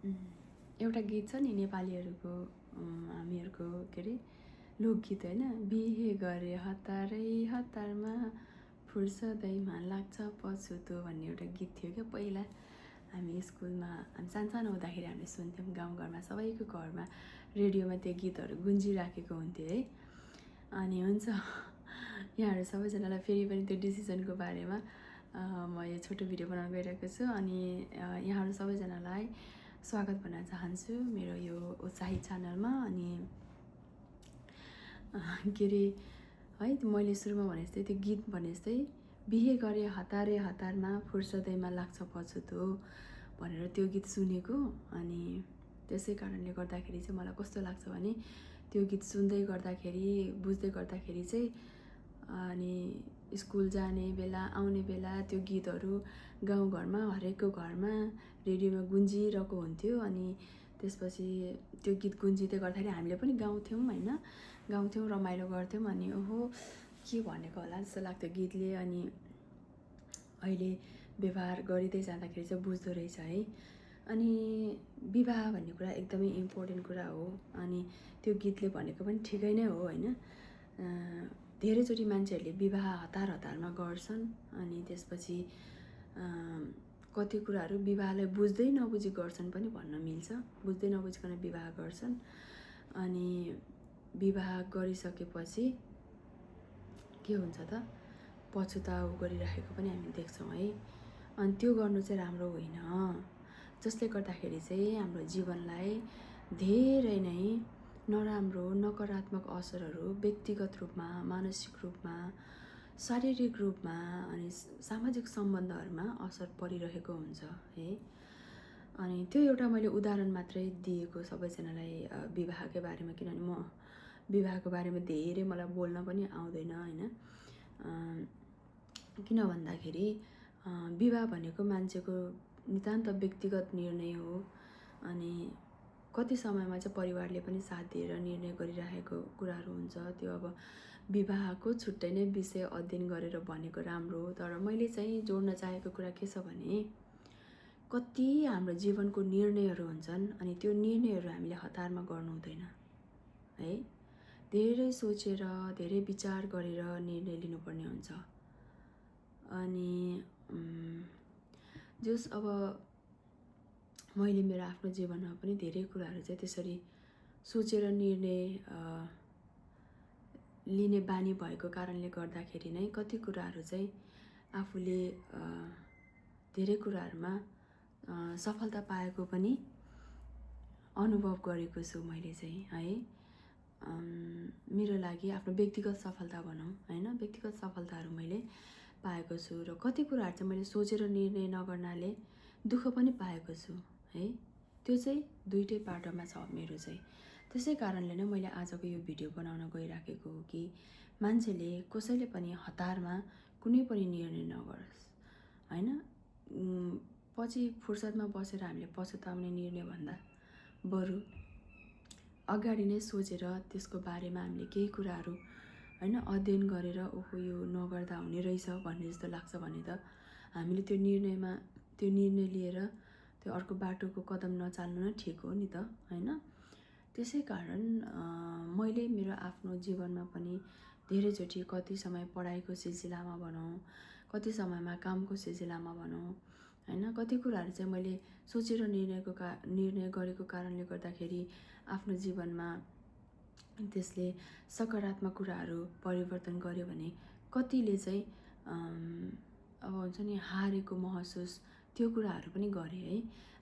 एउटा गीत छ नि नेपालीहरूको हामीहरूको के अरे लोकगीत होइन, बिहे गरे हतारै हतारमा फुर्सदैमा लाग्छ पछुतो भन्ने एउटा गीत थियो क्या पहिला। हामी स्कुलमा हामी सानो हुँदाखेरि हामीले सुन्थ्यौँ, गाउँघरमा सबैको घरमा रेडियोमा त्यो गीतहरू गुन्जिराखेको हुन्थ्यो है। अनि हुन्छ यहाँहरू सबैजनालाई फेरि पनि त्यो डिसिजनको बारेमा म यो छोटो भिडियो बनाउन गइरहेको छु। अनि यहाँहरू सबैजनालाई स्वागत भन्न चाहन्छु मेरो यो उत्साहित च्यानलमा। अनि के अरे है, मैले सुरुमा भने जस्तै त्यो गीत भने जस्तै बिहे गरे हतारे हतारमा फुर्सदैमा लाग्छ पछुतो भनेर त्यो गीत सुनेको। अनि त्यसै कारणले गर्दाखेरि चाहिँ मलाई कस्तो लाग्छ भने त्यो गीत सुन्दै गर्दाखेरि बुझ्दै गर्दाखेरि चाहिँ अनि स्कुल जाने बेला आउने बेला त्यो गीतहरू गाउँघरमा हरेकको घरमा रेडियोमा गुन्जिरहेको हुन्थ्यो। अनि त्यसपछि त्यो गीत गुन्जिँदै गर्दाखेरि हामीले पनि गाउँथ्यौँ होइन, गाउँथ्यौँ, रमाइलो गर्थ्यौँ। अनि ओहो के भनेको होला जस्तो लाग्थ्यो गीतले। अनि अहिले व्यवहार गरिँदै जाँदाखेरि चाहिँ बुझ्दो रहेछ है। अनि विवाह भन्ने कुरा एकदमै इम्पोर्टेन्ट कुरा हो। अनि त्यो गीतले भनेको पनि ठिकै नै हो होइन। धेरैचोटि मान्छेहरूले विवाह हतार हतारमा गर्छन्। अनि त्यसपछि कति कुराहरू विवाहलाई बुझ्दै नबुझी गर्छन् पनि भन्न मिल्छ, बुझ्दै नबुझिकन विवाह गर्छन्। अनि विवाह गरिसकेपछि के हुन्छ त, पछुताउ गरिराखेको पनि हामी देख्छौँ है। अनि त्यो गर्नु चाहिँ राम्रो होइन, जसले गर्दाखेरि चाहिँ हाम्रो जीवनलाई धेरै नै नराम्रो नकारात्मक असरहरू व्यक्तिगत रूपमा, मानसिक रूपमा, शारीरिक रूपमा अनि सामाजिक सम्बन्धहरूमा असर परिरहेको हुन्छ है। अनि त्यो एउटा मैले उदाहरण मात्रै दिएको सबैजनालाई विवाहकै बारेमा, किनभने म विवाहको बारेमा धेरै मलाई बोल्न पनि आउँदैन होइन। किन भन्दाखेरि विवाह भनेको मान्छेको नितान्त व्यक्तिगत निर्णय हो। अनि कति समयमा चाहिँ परिवारले पनि साथ दिएर निर्णय गरिरहेको कुराहरू हुन्छ। त्यो अब विवाहको छुट्टै नै विषय अध्ययन गरेर भनेको राम्रो हो। तर मैले चाहिँ जोड्न चाहेको कुरा के छ भने कति हाम्रो जीवनको निर्णयहरू हुन्छन् अनि त्यो निर्णयहरू हामीले हतारमा गर्नु हुँदैन है। धेरै सोचेर धेरै विचार गरेर निर्णय लिनुपर्ने हुन्छ। अनि जस अब मैले मेरो आफ्नो जीवनमा पनि धेरै कुराहरू चाहिँ त्यसरी सोचेर निर्णय लिने बानी भएको कारणले गर्दाखेरि नै कति कुराहरू चाहिँ आफूले धेरै कुराहरूमा सफलता पाएको पनि अनुभव गरेको छु मैले चाहिँ है। मेरो लागि आफ्नो व्यक्तिगत सफलता भनौँ होइन, व्यक्तिगत सफलताहरू मैले पाएको छु। र कति कुराहरू चाहिँ मैले सोचेर निर्णय नगर्नाले दुःख पनि पाएको छु है। त्यो चाहिँ दुइटै बाटोमा छ मेरो चाहिँ। त्यसै कारणले नै मैले आजको यो भिडियो बनाउन गइराखेको हो कि मान्छेले कसैले पनि हतारमा कुनै पनि निर्णय नगरोस् होइन। पछि फुर्सदमा बसेर हामीले पछुताउने निर्णय भन्दा बरु अगाडि नै सोचेर त्यसको बारेमा हामीले केही कुराहरू होइन अध्ययन गरेर ओहो यो नगर्दा हुने रहेछ भन्ने जस्तो लाग्छ भने त हामीले त्यो निर्णय लिएर त्यो अर्को बाटोको कदम नचाल्नु नै ठिक हो नि त होइन। त्यसै कारण मैले मेरो आफ्नो जीवनमा पनि धेरैचोटि कति समय पढाइको सिलसिलामा भनौँ, कति समयमा कामको सिलसिलामा भनौँ होइन, कति कुराहरू चाहिँ मैले सोचेर निर्णय गरेको कारणले गर्दाखेरि आफ्नो जीवनमा त्यसले सकारात्मक कुराहरू परिवर्तन गर्यो भने कतिले चाहिँ अब हुन्छ नि हारेको महसुस त्यो कुराहरू पनि गरे है।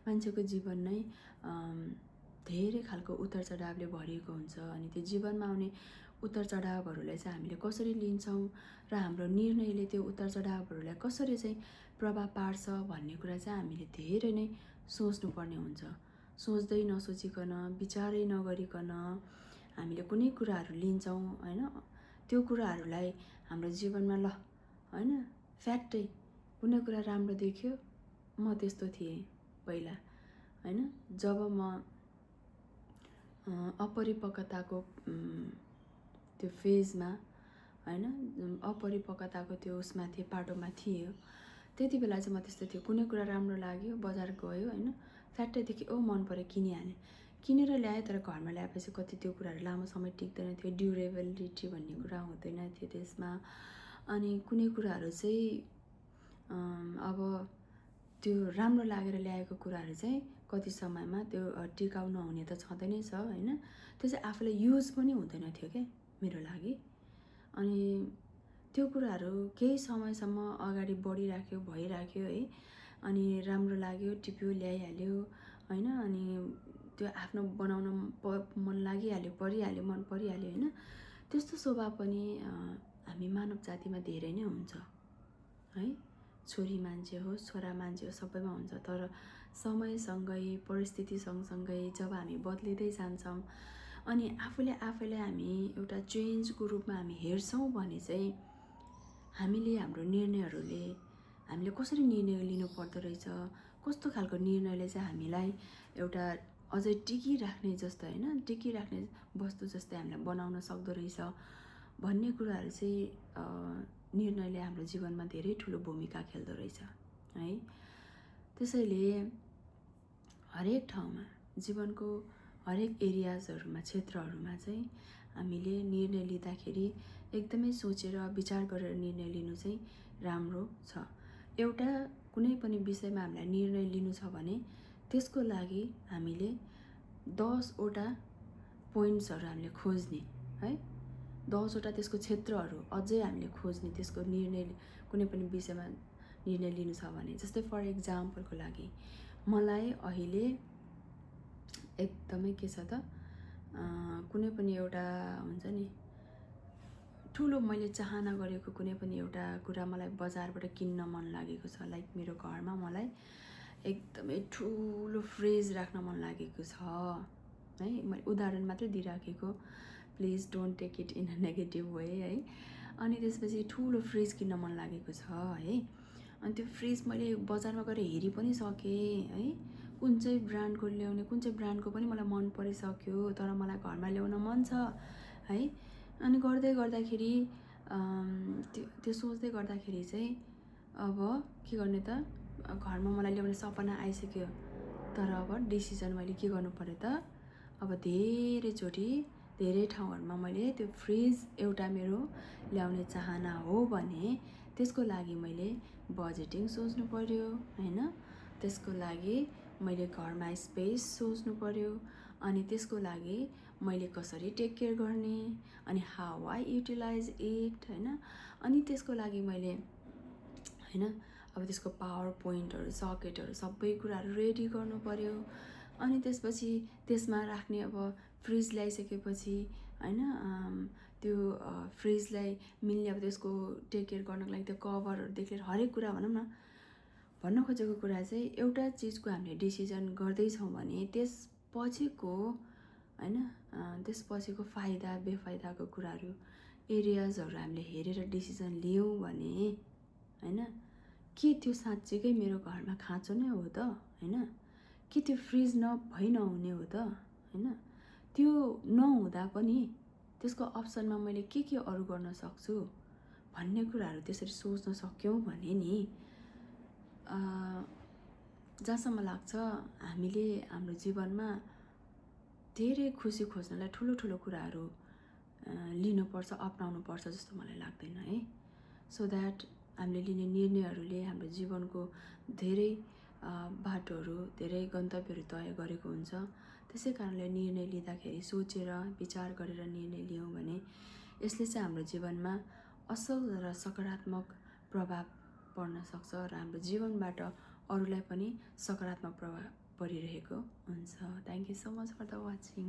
मान्छेको जीवन नै धेरै खालको उतार चढावले भरिएको हुन्छ। अनि त्यो जीवनमा आउने उतार चढावहरूलाई चाहिँ हामीले कसरी लिन्छौँ र हाम्रो निर्णयले त्यो उतार चढावहरूलाई कसरी चाहिँ प्रभाव पार्छ भन्ने कुरा चाहिँ हामीले धेरै नै सोच्नुपर्ने हुन्छ। सोच्दै नसोचिकन विचारै नगरिकन हामीले कुनै कुराहरू लिन्छौँ होइन, त्यो कुराहरूलाई हाम्रो जीवनमा ल होइन फ्याक्टै कुनै कुरा राम्रो देख्यो, म त्यस्तो थिएँ पहिला होइन। जब म अपरिपक्वताको त्यो फेजमा होइन, अपरिपक्वताको त्यो उसमा थिएँ, पाटोमा थियो, त्यति बेला चाहिँ म त्यस्तो थियो। कुनै कुरा राम्रो लाग्यो, बजार गयो होइन, फ्याट्टैदेखि मन पऱ्यो किनिहालेँ। किनेर ल्याएँ तर घरमा ल्याएपछि कति त्यो कुराहरू लामो समय टिक्दैन थियो, ड्युरेबिलिटी भन्ने कुरा हुँदैन थियो त्यसमा। अनि कुनै कुराहरू चाहिँ अब त्यो राम्रो लागेर ल्याएको कुराहरू चाहिँ कति समयमा त्यो टिकाउ नहुने त छँदै नै छ होइन। त्यो चाहिँ आफूलाई युज पनि हुँदैन थियो क्या मेरो लागि। अनि त्यो कुराहरू केही समयसम्म अगाडि बढिराख्यो, भइराख्यो है। अनि राम्रो लाग्यो, टिप्यो, ल्याइहाल्यो होइन। अनि त्यो आफ्नो बनाउन मन लागिहाल्यो, परिहाल्यो, मन परिहाल्यो होइन। त्यस्तो स्वभाव पनि हामी मानव जातिमा धेरै नै हुन्छ है। छोरी मान्छे होस्, छोरा मान्छे होस्, सबैमा हुन्छ। तर समयसँगै, परिस्थिति सँगसँगै जब हामी बद्लिँदै जान्छौँ अनि आफैले हामी एउटा चेन्जको रूपमा हामी हेर्छौँ भने चाहिँ हामीले हाम्रो निर्णयहरूले हामीले कसरी निर्णय लिनुपर्दो रहेछ, कस्तो खालको निर्णयले चाहिँ हामीलाई एउटा अझै टिकिराख्ने जस्तो होइन, टिकिराख्ने वस्तु जस्तै हामीलाई बनाउन सक्दो रहेछ भन्ने कुराहरू चाहिँ निर्णयले हाम्रो जीवनमा धेरै ठुलो भूमिका खेल्दो रहेछ है। त्यसैले हरेक ठाउँमा, जीवनको हरेक एरियाजहरूमा, क्षेत्रहरूमा चाहिँ हामीले निर्णय लिँदाखेरि एकदमै सोचेर विचार गरेर निर्णय लिनु चाहिँ राम्रो छ। एउटा कुनै पनि विषयमा हामीलाई निर्णय लिनु छ भने त्यसको लागि हामीले 10 वटा पोइन्ट्सहरू हामीले खोज्ने है, 10 वटा त्यसको क्षेत्रहरू अझै हामीले खोज्ने, त्यसको निर्णय कुनै पनि विषयमा निर्णय लिनु छ भने। जस्तै फर इक्जाम्पलको लागि मलाई अहिले एकदमै के छ त, कुनै पनि एउटा हुन्छ नि ठुलो मैले चाहना गरेको कुनै पनि एउटा कुरा मलाई बजारबाट किन्न मन लागेको छ। लाइक मेरो घरमा मलाई एकदमै ठुलो फ्रिज राख्न मन लागेको छ है। मैले उदाहरण मात्रै दिइराखेको, please don't take it in a negative way है। अनि त्यसपछि ठुलो फ्रिज किन्न मन लागेको छ है। अनि त्यो फ्रिज मैले बजारमा गएर हेरि पनि सकेँ है, कुन चाहिँ ब्रान्डको ल्याउने, कुन चाहिँ ब्रान्डको पनि मलाई मन परिसक्यो, तर मलाई घरमा ल्याउन मन छ है। अनि गर्दाखेरि त्यो सोच्दै गर्दाखेरि चाहिँ अब के गर्ने त, घरमा मलाई ल्याउने सपना आइसक्यो। तर अब डिसिजन मैले के गर्नु पर्यो त, अब धेरैचोटि धेरै ठाउँहरूमा मैले त्यो फ्रिज एउटा मेरो ल्याउने चाहना हो भने त्यसको लागि मैले बजेटिङ सोच्नु पर्यो होइन। त्यसको लागि मैले घरमा स्पेस सोच्नु पर्यो। अनि त्यसको लागि मैले कसरी टेक केयर गर्ने, अनि हाउ आई युटिलाइज इट होइन। अनि त्यसको लागि मैले होइन अब त्यसको पावर पोइन्टहरू, सकेटहरू सबै कुराहरू रेडी गर्नु पर्यो। अनि त्यसपछि त्यसमा राख्ने अब फ्रिज ल्याइसकेपछि होइन त्यो फ्रिजलाई मिल्ने अब त्यसको टेक केयर गर्नको लागि त्यो कभरहरूदेखि लिएर हरेक कुरा भनौँ न। भन्न खोजेको कुरा चाहिँ एउटा चिजको हामीले डिसिजन गर्दैछौँ भने त्यसपछिको होइन त्यसपछिको फाइदा बेफाइदाको कुराहरू, एरियाजहरू हामीले हेरेर डिसिजन लियौँ भने होइन, के त्यो साँच्चीकै मेरो घरमा खाँचो नै हो त होइन, कि त्यो फ्रिज नहुने हो त होइन। त्यो नहुँदा पनि त्यसको अप्सनमा मैले के अरू गर्न सक्छु भन्ने कुराहरू त्यसरी सोच्न सक्यौँ भने नि जहाँसम्म लाग्छ हामीले हाम्रो जीवनमा धेरै खुसी खोज्नलाई ठुलो कुराहरू लिनुपर्छ, अप्नाउनुपर्छ जस्तो मलाई लाग्दैन है। सो द्याट हामीले लिने निर्णयहरूले हाम्रो जीवनको धेरै बाटोहरू, धेरै गन्तव्यहरू तय गरेको हुन्छ। त्यसै कारणले निर्णय लिँदाखेरि सोचेर विचार गरेर निर्णय लियौँ भने यसले चाहिँ हाम्रो जीवनमा असल र सकारात्मक प्रभाव पर्न सक्छ र हाम्रो जीवनबाट अरूलाई पनि सकारात्मक प्रभाव परिरहेको हुन्छ। Thank you so much for the watching.